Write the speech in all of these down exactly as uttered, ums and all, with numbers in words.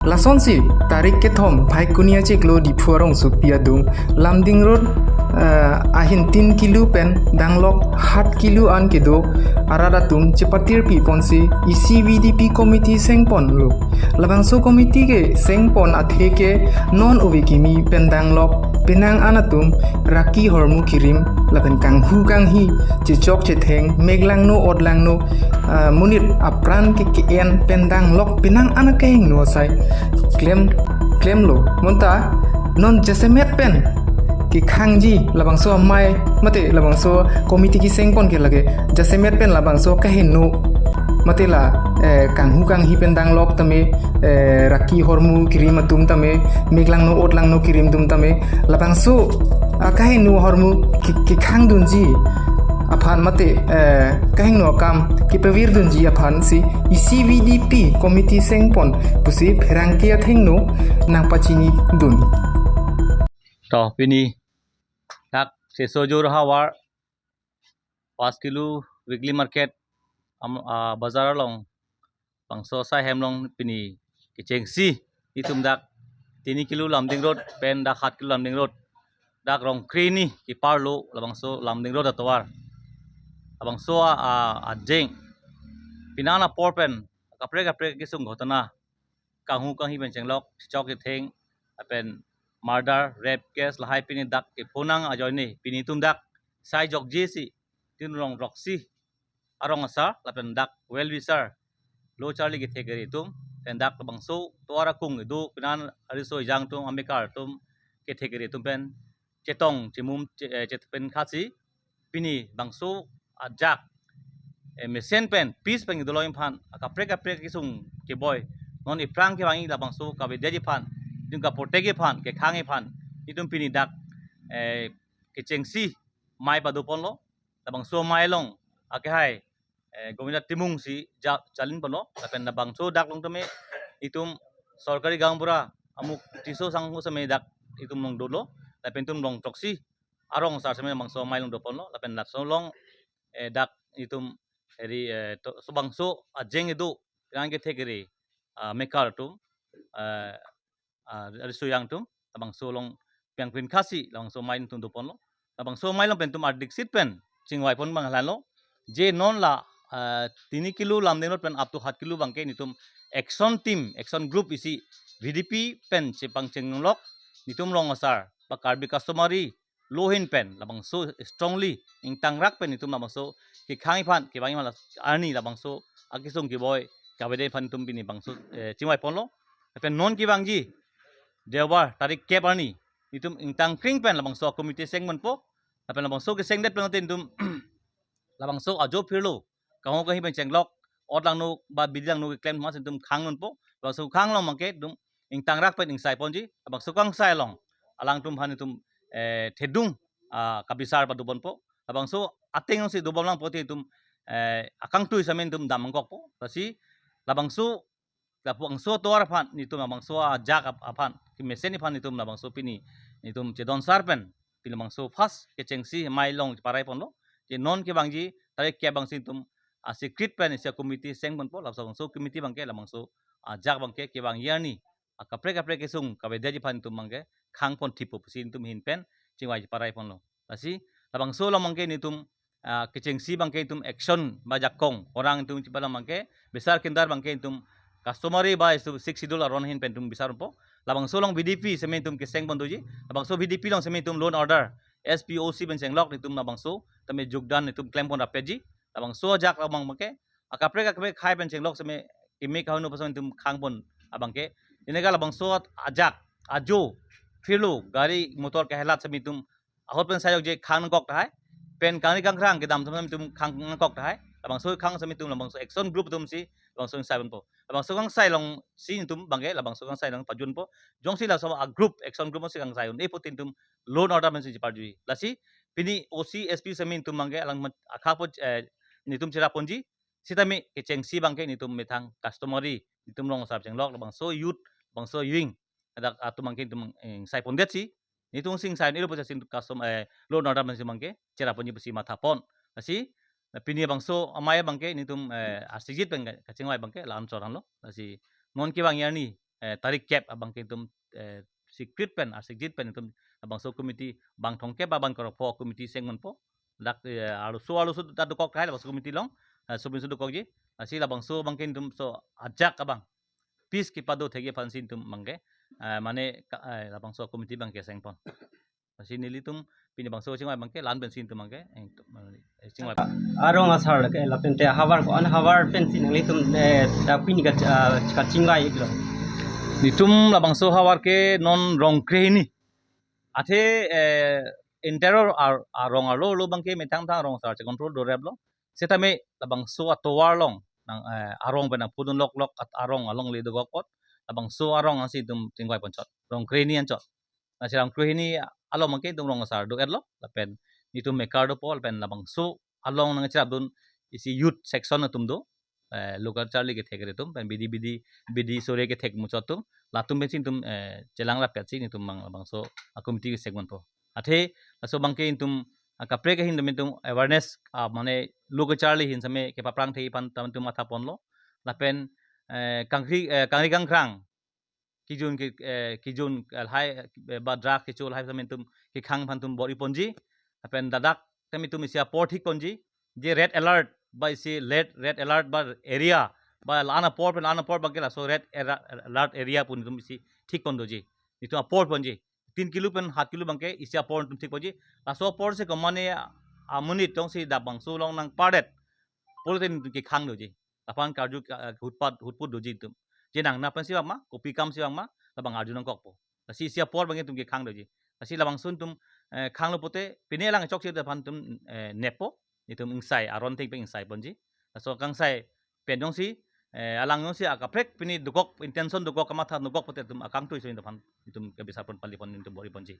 Lasonsi tarik kethom Phaikuni achiklo Diphu arongsopi adung Lumding Road, eh, ahin tin kilo pen danglok hat kilo an kedo arat atum chepatirpi ponsi isi V D P committee sengponlo. Labangso committee kesengpon athe ke non ove kimi pen danglok penang an atum raki hormu kirim lapen kanghu kanghi, chechok chetheng, meklangno otlangno, ah, monit apran ke ke-en pen danglok penang an akehingno asai klem klemlo. Bonta non jasemet pen kekhangji labangso amei mate labangso committee kesengpon ke lake jasemet pen labangso kaheno mate la, eh, kanghu kanghi pen danglok tame, eh, raki hormu kirim atum tame, meklangno otlangno kirim atum tame, labangso akaheno hormu ke- kekhangdunji aphan mate, eh, kaheno akam kepavirdunji aphansi isi V D P committee sengpon pusi pherangke athengno nangpachinidun. To pini dak Sesojur havar Pas Kilo weekly market am, ah, bazar along bangso asai hem along pini kechengsi itum dak Tini Kilo Lumding Road pen dak Hat Kilo Lumding Road, dak Rongkre ni kepar lo labangso Lumding Road atovar. Labangso a, a, ajeng penang apor pen kaprek kaprek kesung ghotona, kanghu kanghi pen chenglok, chechok chetheng, lapen murder, rape case lahai pini dak kephonang ajoine pini itum dak sai jokjesi tin rong roksi arong asar lapen dak well wisher lo charli kethek kere atum pen dak labangso tovar akung kedo penang ariso ejang atum amekar atum kethek kere atum pen chetong chemum che, eh, chet pen khasi pini bangso ajak, eh, mesen pen peace pen kedoloi aphan akaprek kaprek kesung keboi non iphrang kevangji labangso kavedetji aphan, itum kaprotectji aphan, kekhangji aphan itum pini dak, eh, kechengsi amei padoponlo. Labangso amei along akehai, eh, Govinda Timung si ja chalin ponlo lapen labangso dak along tame itum sorkari gaonbura amuk Tisso Sangho seme dak itum along dolo lapen itum along throksi arong asar seme bangso amei along doponlo lapen laso along, eh, dak itum eri, eh, to, so bangso ajeng kedo penang kethek kere, ah, mekar atum, eh, ah, ariso ejang atum labangso along pangpin khasi labangso amei itum doponlo. Labangso amei along pen itum ardiksit pen chingvaipon abang halanlo je non la, ah, Tini Kilo Lumding Road pen up to Hat Kilo abangke nitum action team, action group isi V D P pen chepangchenglok nitum rong asar ba Karbi customary law ahin pen labangso strongly ingtangrak pen itum labangso kekhangji aphan kevangji aphan la arni labangso akesung keboi kavedet aphan itum pini bangso, eh, chingvaiponlo. Lapen non kevangji Deobar tarik kep arni itum ingtang kring pen labangso committee sengponpo. Lapen labangso kesengdet pen itum labangso ajo phirlo kanghu kanghi pen chenglok otlangno ba bidi langno keklem mas itum khangdunpo. Labangso khang along abangke itum ingtangrak pen ingsaiponji. Labangso kangsai along alangtum aphan itum, eh, thedung, ah, kabisar padoponpo. Labangso ateng si dobom lang pote itum, eh, akangtui seme itum dam nangkokpo. Lasi labangso labangso tovar aphan nitum labangso ajak ap- aphan kemesen aphan nitum labangso pini nitum chedon sar pen pini labangso first kechengsi amei along paraiponlo. Je non kevangji tarik kep abangsi itum a secret pen isi committee sengponpo. Labangso committee abangke labangso ajak abangke kevangji arni akaprek kaprek kesung kavedetji aphan itum abangke khangpon thipo pusi itum ahin pen chingvai paraiponlo. Lasi labangso along abangke nitum, ah, kechengsi abangke itum action ba jakong orang itum chipalam abangke besar kindar abangke itum customary ba isu Sixth Schedule aron ahin pen itum bisarpo. Labangso along V D P seme itum kesengpon doji. Labangso V D P along seme itum law and order S P O C pen chenglok nitum labangso tame jukdan itum klempon rapetji. Labangso ajak along abangke akaprek akaprek akhai pen chenglok seme keme kaheno pason itum khangpon abangke. Ineka labangso ajak ajo phirlo gari motor kehelat seme itum ahut pen sai jokje khang nangkok tahai. Pen kangni kangkrang kedam atum itum khang nangkok tahai. Labangso khang seme itum labangso action group atum si labangso ingsaiponpo. Labangso kangsai along si itum abangke labangso kangsai along pajutpo. Jongsi laso a group action group si kangsai un-e putin itum law and order pensi cheparjuji. Lasi pini O C S P seme itum abangke alang met- akha po, eh, nitum cheraponji. Sitame kechengsi abangke nitum methang customary nitum rong asar chenglok labangso youth labangso ewing dak atum abangke nitum, eh, ingsaipondet si nitum si ingsai un-elo pusi itum custom, eh, law and order pensi abangke cheraponji pusi mathapon. Lasi pini labangso amei abangke nitum, eh, arsijit pen kachingvai abangke la-an chot anlo. Lasi non kevangji arni eh, tarik kep abangke itum, eh, sikrit pen, asikjit pen itum labangso committee bang thomkep ba bang krepho committee sengponpo. Dak, eh, arloso arloso ta dokok tahai labangso committee along, eh, subinsu dokokji. Lasi labangso abangke itum so ajak abang peace kepado thekji aphansi itum abangke, eh, mane ka, eh, labangso committee abangke sengpon. Lasi nelitum pini bangso chingvai abangke la-an pensi itum abangke, eh, itum, eh, chingvai. Arong asar ke lapen te havar ko-an havar pensi nanglitum, eh, ta pini ka, ah, kachingvai iklo. Nelitum labangso havar ke non Rongkrehini. Athe, eh, interior ar-, arong arlo arlo abangke methang thang rong asar che-control doreplo. Setame labangso atovar along nang, eh, arong pen nangpudun loklok at arong alongle dokok apot labangso arong ansi itum chingvai ponchot. Rongkrehini anchot. Lasi Rongkrehini along abangke itum rong asar do-etlo, lapen nelitum mekar dopo, lapen labangso along nangcherapdun isi youth section atum do, eh, lo kacharli kethek atum, pen bidi bidi bidi sore kethek muchot atum, latum pensi itum, eh, chelang rapetsi nelitum abang labangso a-committee sengponpo. Athe laso abangke itum, ah, kaprek ahin itum awareness, ah, mane lo kacharli ahin setame kepaphrang thekji aphan tame itum matha ponlo. Lapen, eh, kangri, eh, kangri kangkrang kejun ke, eh, kejun, eh, lahai, eh, ba drug kecho lahai setame itum kekhang aphan itum bor-i ponji. Lapen ladak tame itum isi apor thik ponji. Je red alert ba isi red, red alert ba area ba la-an apor pen la-an apor abangke laso red era-, alert area pu itum isi thik pon doji. Itum apor ponji. Tin kilo pen hat kilo abangke isi apor itum thik ponji. Laso apor si komane amonit jongsi labangso along nangpardet pulote itum kekhang doji. Laphan karju ka, hutpat, hutput doji itum. Je nang na pensi bang ma, kopi kamsi bang ma, labang arju nangkokpo. Lasi isi apor abangke itum kekhang doji. Lasi labangso itum, eh, khanglo pulote, pine alang chokche aphan itum, eh, neppo, itum ingsai, aron thengpi ingsai ponji. Laso kangsai pen jongsi, eh, alang jongsi akaprek pine dokok, intention dokok, kamatha dokok pulote itum akangtui so itum aphan, itum kebisar pon pali pon itum bor-i ponji.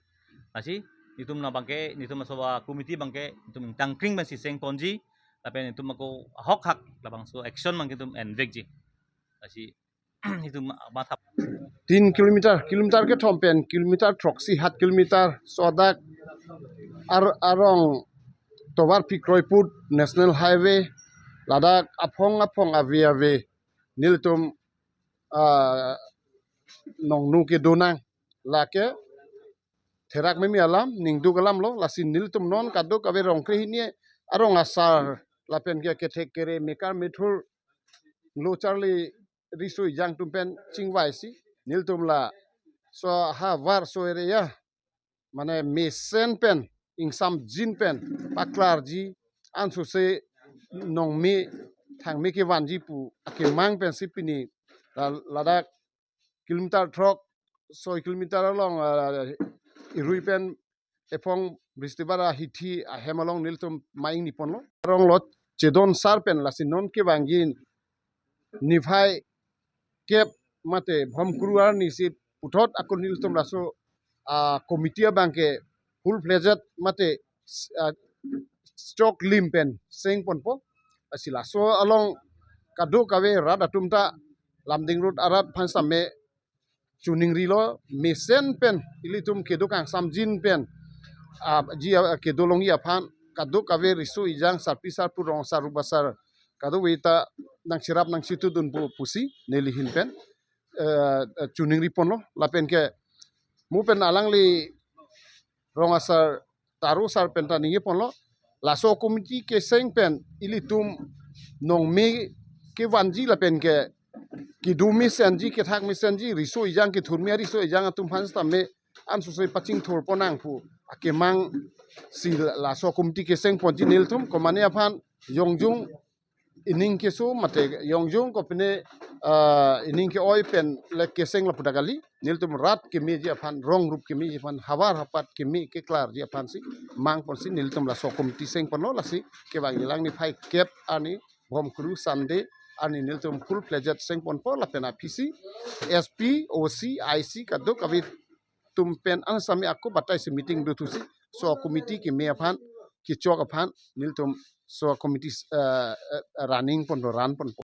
Lasi itum labangke, itum aso a-committee abangke itum tangkring pensi sengponji, lapen itum ako ahok hak labangso action abangke itum envekji. Lasi itum matha. Tin kilometer, kilometer kethom pen kilometer throksi hat kilometer sodak ar-, arong tovar pi kroiput National Highway ladak aphong aphong ave ave nelitum, ah, nongnu kedo nang, lake therak meme alam, ningduk alamlo. Lasi nelitum non kadokave Rongkrehini arong asar lapen ke kethek kere mekar methur lo charli riso ejang atum pen chingvaisi nelitum laso havar so area mane mesen pen ingsamjin pen paklarji, ansose nongme thangme kevanji pu akemang pensi pini la-, ladak kilometer throk, soi kilometer along, ah, irui pen ephong Bristibar ahithi ahem along nelitum ma-ingni ponlo. Arong lot chedon sar pen lasi non kevangji niphai kep mate bhomkuru arni si puthot ako nelitum laso, ah, committee abangke full fledged mate, ah, choklim pen sengponpo. Lasi laso along kadokave rat atum ta Lumding Road arat aphan setame chuningrilo, mesen pen ilitum kedo kangsamjin pen, ah, ji, ah, kedo longji aphan kadokave riso ejang sarpi sarpo rong asar rup asar kadokave ta nangcherap nangchetudunpo pusi neli ahin pen, eh, eh, chuningri ponlo. Lapen ke mo pen alangli rong asar taro asar pen ta ningje ponlo. Laso committee keseng pen ilitum nongme kevanji lapen ke kedo mesenji, kethak mesenji, riso ejang kethurmi ariso ejang atum aphan setame ansose pachingthur pon nang pu akemang si laso committee keseng ponji nelitum. Komane aphan jongjung ining keso mate jongjung kopine, ah, ining ke-oi pen le keseng lapu ta kali, nelitum rat kemeji aphan, rong rup kemeji aphan, havar hapat keme keklarji aphansi mang ponsi nelitum laso committee sengponlo. Lasi kevangji lang niphai kep arni bhomkuru Sunday arni nelitum full fledged sengponpo. Lapen aphisi S P, O C, I C kadokave atum pen an setame ako batai si meeting dothusi so committee keme aphan, kechok aphan nelitum so committee, eh, eh, running ponpo, run ponpo.